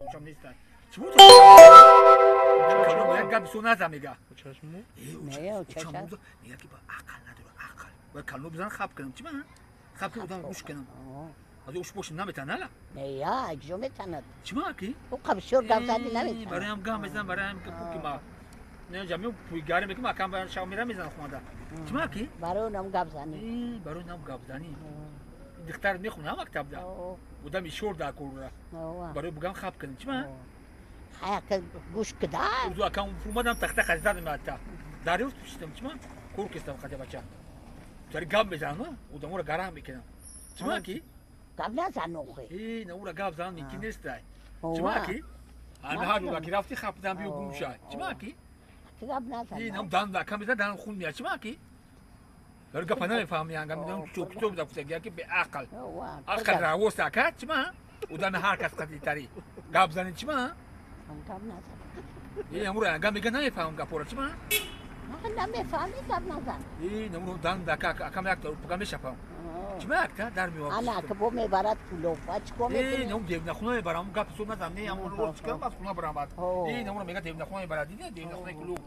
Учам неста. Чӣ буд? Як гап бисёр наза мега. Учашму? Не, Учам учаша. буза, мега ки ба ақл надора, ақл. Ва кално бизан хаб кунам. Чӣ ма? Хаб ки одам гӯш кунам. Аз уш бош наметана ла. Не, я, ҷо метанад. Чӣ ма ки? Ӯ қаб бисёр гап зади наметанад. Бароям гап мезанам, бароям ки пуки ма. Не, ҷамъ пуйгари мекунам, акам барам шав мера мезанам хонада. Чӣ ма ки? Барои нам гап занӣ. Барои нам гап занӣ. Духтар мехонам мактабда. Одами шор дар кора. Барои бугам хаб кунам. Чӣ ма? Хая гӯш кида. Урду акам омадам тахта хазидам атта. Дарёфт пушидам. Чӣ ма? Кор кистам хатя бача. Тари гап мезанам, одаморо гарам мекунам. Чӣ ма ки? Гап назан охи. Наура гап зан мумкин нестай. Чӣ ма ки? Ҳами ҳар ҷо ки рафти хапдан биё гум шай. Чӣ ма ки? Гап назан. Нам дан акам мезан дан хун меяд. Чӣ ма ки? Барои гапа намефаҳмӣ, ангам медонам чӯ китоб да гуфтагия ки беақл. Ақл равост ака, чӣ ма? Одами ҳар кас қатитари. Гап зани чӣ ма? Гап назан. Намура ангам мега намефаҳмам гапора, чӣ ма? Намефаҳмӣ, гап назан. Намура дан ака акам як пуга мешапам. Чӣ ма якта дар меояд. Ана ки бо мебарад пуло. Ба чикор мекунӣ? Нам девнахона мебарам, гап суд назан, не, аммо чикор баъд хона барам баъд. Намура мега девнахона мебарад, диди девнахонаи клуб.